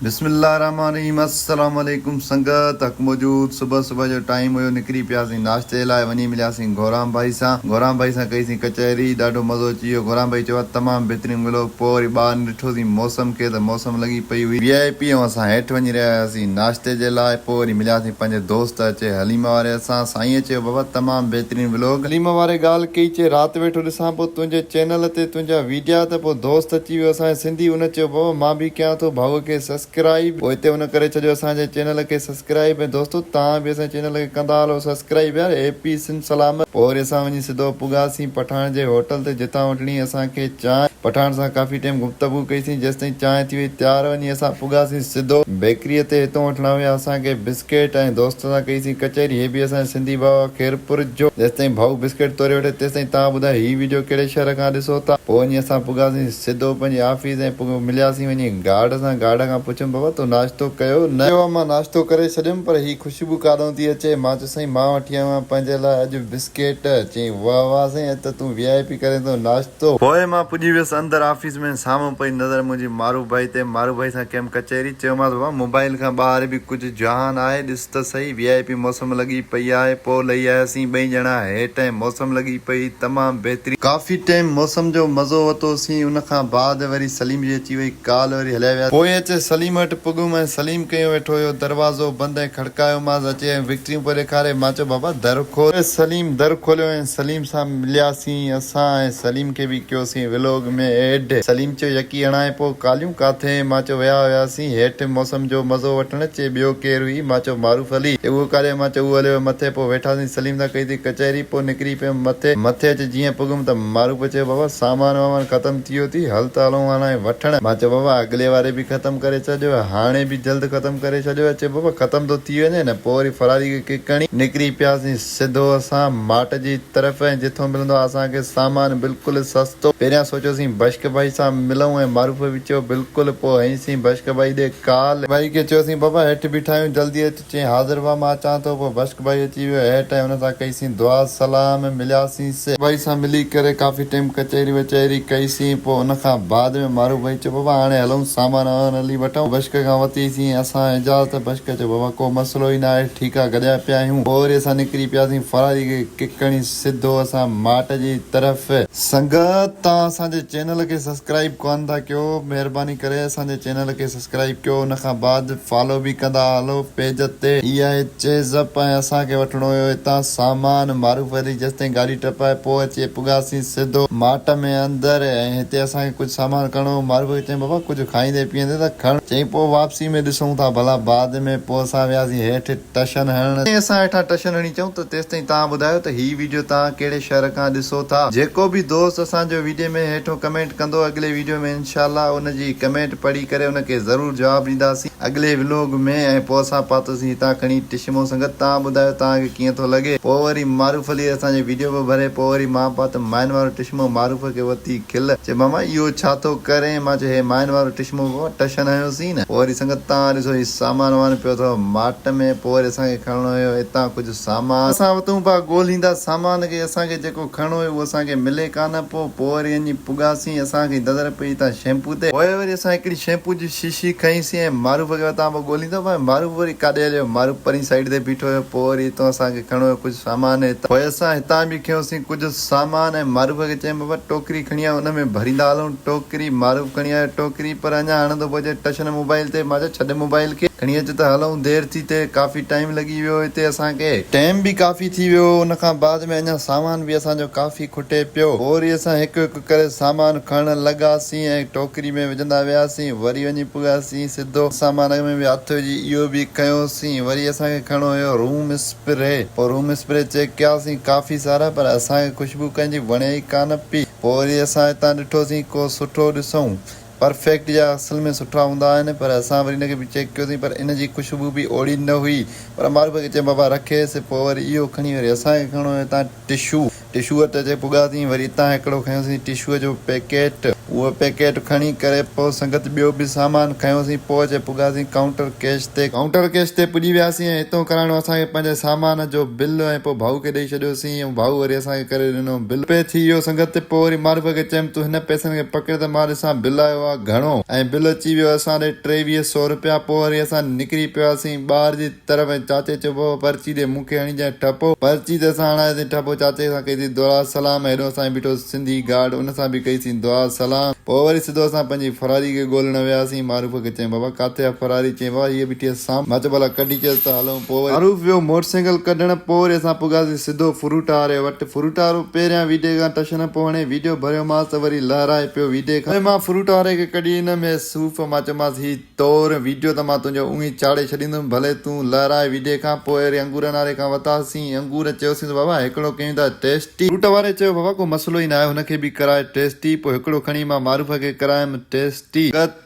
بسم الله الرحمٰن الرحيم السلام عليڪم سنگت حق موجود صبح صبح جو ٽائيم هيو نڪري پياسين ناشتي لاء وڃي ملياسين گهورام ڀائي سان گهورام ڀائي سان ڪئي سين ڪچهري ڏاڍو مزو اچي ويو گهورام ڀائي چيو تمام بهترين ولوگ پوء وري ٻاهر ڏٺوسين موسم کي ته موسم لڳي پئي هئي وي آء پي ۽ اسان هيٺ وڃي رهيا هياسين ناشتي جي لاء پوء وري ملياسين پنهنجي دوست اچي حليم واري سان سائينء چيو بابا تمام بهترين ولوگ حليم واري ڳالهه ڪئي چي رات ويٺو ڏسان پو تنهنجي چينل تي تنهنجا ويڊيا ته پو دوست اچي ويو اسان جي سنڌي ان چيو بابا مان به ڪيان ٿو ڀائو کي سسڪرائيب پو اتي ان ڪري ڇڏيو اسان جي چينل کي سسڪرائيب ۽ دوستو توهان به اسان جي چينل کي ڪندا هلو سسڪرائيب يار اي پي سنڌ سلامت پو وري اسان وڃي سڌو پڳاسين پٺاڻ جي هوٽل تي جتان وٺڻي اسان کي چانهه پٺاڻ سان ڪافي ٽيم گفتگو ڪئي سين جيستائين چانهه ٿي وئي تيار وڃي اسان پڳاسين سڌو بيڪريء تي هتون وٺڻا هيا اسان کي بسڪيٽ ۽ دوست سان ڪئي سين ڪچهري هي به اسان جي سنڌي ڀاء آ خيرپور جو جيستائين ڀائو بسڪيٽ توري وٺي تيستائين توهان ٻڌايو هي ويڊيو ڪهڙي شهر کان ڏسو ٿا پوء وڃي اسان پڳاسين سڌو پنهنجي آفيس ۽ پوء ملياسين وڃي گارڊ سان گارڊ کان پڇيم بابا تو ناشتو ڪيو نه چيو مان ناشتو ڪري ڇڏيم پر هي خوشبو ڪاڏئون ٿي اچي مان چيو سائين مان وٺي آيو آهيان پنهنجي لاء اڄ بسڪيٽ چيائين واه واه سائين اڄ ته تون وي آء پي ڪرين ٿو ناشتو پوء مان پڄي ويس اندر آفيس ۾ سامهون پئي نظر منهنجي معروف ڀائي تي معروف ڀائي سان ڪيم ڪچهري چيومانس بابا موبائل کان ٻاهر به ڪجهه جهان آهي ڏس ته سهي وي آء پي موسم لڳي پئي آهي پوء لهي آياسين ٻئي ڄڻا هيٺ ۽ موسم لڳي پئي تمام بهترين. ڪافي ٽيم موسم جو مزو وتوسين ان کان بعد وري سليم جي اچي وئي ڪال وري هليا وياسين. پوء اچي سليم وٽ پڳم ۽ سليم ڪيون ويٺو هيو دروازو بند ۽ کڙڪايومانس اچي ۽ وڪٽريون پيو ڏيکاري مان چيو بابا در کول سليم در کوليو ۽ سليم سان ملياسين اسان ۽ سليم کي به ڪيوسين ولوگ ۾ ايڊ. سليم چيو يڪي هڻانء پو ڪاليون ڪاٿي؟ مان چيو ويا هياسين هيٺ موسم جو مزو وٺڻ، چي ٻيو ڪير هئي؟ مان چيو معروف علي. چي اهو ڪاڏي؟ مان چيو اهو هليو ويو مٿي پو ويٺاسين سليم سان ڪئي ٿي ڪچهري پو نڪري پيم مٿي. مٿي اچي جيئن پڳم ته معروف چيو بابا سامان وامان ختم ٿي ويو ٿي هل ته هلون هاڻي وٺڻ. مان چيو بابا اڳلي واري به ختم ڪري ڇڏيو هاڻي به جلد ختم ڪري ڇڏيو. چي بابا ختم ٿو ٿي وڃي نه پو وري فراري کي ڪڪ هڻي نڪري پياسين. سڌو اسان ماٽ جي طرف ۽ جٿون ملندو آ اسان کي سامان بلڪل سستو. پهريان سوچيوسين بشڪ ڀائي سان ملون ۽ معروف به چيو بلڪل پوء هنئيسين بشڪ ڀائي ڏي ڪال. ڀائي کي چيوسين بابا هيٺ بيٺا آهيون جلدي اچ چيائين حاضر وا مان اچان ٿو پوء بشڪ ڀائي اچي ويو هيٺ ۽ ان سان ڪئيسين دعا سلام ملياسين سي. ڀائي سان ملي ڪري ڪافي ٽيم ڪچهري وچهري ڪئيسين پوء ان کان بعد ۾ معروف ڀائي چيو بابا هاڻي هلون سامان وامان هلي وٺون بشڪ کان وتيسين اسان اجازت بشڪ چيو بابا ڪو مسئلو ئي ناهي ٺيڪ آ گڏيا پيا آهيون. پوء وري اسان نڪري پياسين فراري کي ڪڪ هڻي سڌو اسان ماٽ جي طرف. سنگت توهان اسان جي چينل کي سسڪرائيب ڪونه ٿا ڪيو مهرباني ڪري اسان جي چينل کي سسڪرائيب ڪيو ان کان بعد فالو به ڪندا هلو پيج تي. هي آهي چيز اپ ۽ اسان کي وٺڻو هيو هتان سامان معروف علي جيستائين گاڏي ٽپائي پوء اچي پڳاسين سڌو ماٽ ۾ اندر ۽ هتي اسان کي ڪجهه سامان کڻڻو هو معروف کي چيم بابا ڪجهه کائيندي پيئندي ته کڻ چيائين پوء واپسي ۾ ڏسون ٿا ڀلا بعد ۾ پوء اسان وياسين هيٺ ٽشن هڻڻ. جيستائين اسان هيٺان ٽشن هڻي چئون ته تيستائين توهان ٻڌايو ته هي ويڊيو توهان ڪهڙي شهر کان ڏسو ٿا. جيڪو به دوست اسان جو ويڊي ۾ هيٺون ڪمينٽ ڪندو اڳلي ويڊيو ۾ انشاء الله ان جي ڪمينٽ پڙهي ڪري ان کي ضرور جواب ڏينداسين اڳلي ولوگ ۾ ۽ پوء اسان پاتوسين هتان کڻي ٽشمو سنگت توهان ٻڌايو توهان کي ڪيئن ٿو لڳي پوء وري معروف علي اسان جو ويڊيو به ڀري پوء وري مان پاتم ماين وارو ٽشمو معروف کي وتي کل چي ماما اهو ڇا ٿو ڪرين مان چيو هي ماين وارو ٽشمو بابا ٽشن هنيوسين نه پوء وري سنگت تان ڏسو هي سامان وامان پيو اٿو ماٽ ۾ پوء وري اسان کي کڻڻو هيو هتان ڪجهه سامان. اسان وتون پيا ڳولهيندا سامان کي اسان کي جيڪو کڻڻو هيو اهو اسان کي ملي ڪانه پو پوء وري وڃي پڳاسين اسان کي نظر پئي هتان شيمپو تي. پوء وري اسان هڪڙي شيمپو جي شيشي کنئيسين ۽ معروف کي وتان پيا ڳولهيندا پوء معروف وري ڪاڏي هليو معروف پرين سائيڊ تي بيٺو هيو پوء وري هتان اسان کي کڻڻو هيو ڪجهه سامان هتان. پوء اسان هتان به کنيوسين ڪجهه سامان ۽ معروف کي چيم بابا ٽوڪري کڻي آ ان ۾ ڀريندا هلون ٽوڪري معروف کڻي آيو ٽوڪري پر اڃا هڻندو پيو اچي ٽشن موبائل تي مان چيو ڇڏ موبائل کي کڻي اچ ته هلون دير ٿي ٿئي ڪافي ٽائيم لڳي ويو هتي اسان کي. ٽائيم به ڪافي ٿي ويو هو ان کان بعد ۾ اڃا سامان به اسان جو ڪافي کٽي پيو پوء وري اسان هڪ هڪ ڪري سامان کڻڻ لڳاسين ۽ ٽوڪري ۾ وجهندا وياسين وري وڃي پڳاسين سڌو سامان ۾ به هٿ وجهي اهو به کنيوسين وري اسان کي کڻڻو هيو روم اسپري پوء روم اسپري چيڪ ڪياسين ڪافي سارا پر اسان کي خوشبو ڪنهن جي وڻي ئي ڪانه پي. پوء وري اسان هتان ڏٺوسين ڪو سٺو ڏسون. پرفيڪٽ جا اصل ۾ سٺا هوندا آهن پر اسان وري ان کي به چيڪ ڪيوسين پر ان جي خوشبو به اوڙي نه هئي پر معروف کي چيم بابا رکيس پوء وري اهو کڻي وري اسان کي کڻڻو هيو هتان ٽشو. ٽشو وٽ اچي پڳاسين وري اتان هڪڙو کنيوسين ٽشوء جو پيڪيٽ اهو پيڪيٽ کڻي ڪري پوء سنگت ٻيو به سامان کنيوسين پوء اچي پڳاسين ڪائونٽر ڪيش تي. ڪائونٽر ڪيش تي پڄي وياسين ۽ اتون ڪرائڻو اسان کي پنهنجي سامان جو بل ۽ پوء ڀائو کي ڏئي ڇڏيوسين ۽ ڀائو وري اسان کي ڪري ڏنو بل پي ٿي ويو سنگت تي پوء وري معروف کي چيم تون هن پئسن کي پڪڙ ته مان ڏسان بل آيو آ گهڻو ۽ بل اچي ويو اسان ڏي 23 سو روپيا پوء وري اسان نڪري پياسين ٻاهر جي طرف ۽ چاچي چيو بابا پرچي ڏي مون کي هڻيجانء ٺپو. پرچي تي اسان هڻايوسين ٺپو چاچي سان ڪئي سين دعا سلام هيڏو اسان جي بيٺو سنڌي گارڊ ان سان به ڪئي سين دعا سلام. پوء وري سڌو اسان پنهنجي فراري کي ڳولڻ وياسين معروف کي چيم بابا ڪاٿي آ فراري چيائين بابا هيء بيٺي آ سامهون مان چيو ڀلا ڪڍي چيس ته هلون پوء وري معروف ويو موٽر سائيڪل ڪڍڻ پوء وري اسان پڳاسين سڌو فروٽ واري وٽ فروٽ وارو پهريان ويڊي کان ٽشن پيو هڻي ويڊيو ڀريومانس ته وري لهرائي پيو ويڊي کان پوء مان فروٽ واري کي ڪڍي ڏنم هي صوف مان چيومانس هي طور ويڊيو ته مان تنهنجو اونهي چاڙهي ڇڏيندم، ڀلي تون لهرائي ويڊي کان پوء وري انگورن واري کان وتاسين، انگور چيوسين ته بابا هڪڙو ڪيون ٿا ٽيسٽي، فروٽ واري چيو بابا ڪو مسئلو ئي ناهي هن کي به ڪراء ٽيسٽي، پوء هڪڙو کڻي مان معروف کي ڪرايم ٽيسٽي.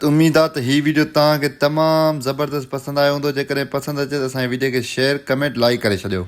اميد آ ته هي ويڊيو توهان کي تمام زبردست پسند آيو هوندو، جيڪڏهن پسند اچي ته اسان جي ويڊيو کي شيئر، ڪمينٽ، لائيڪ ڪري ڇڏيو.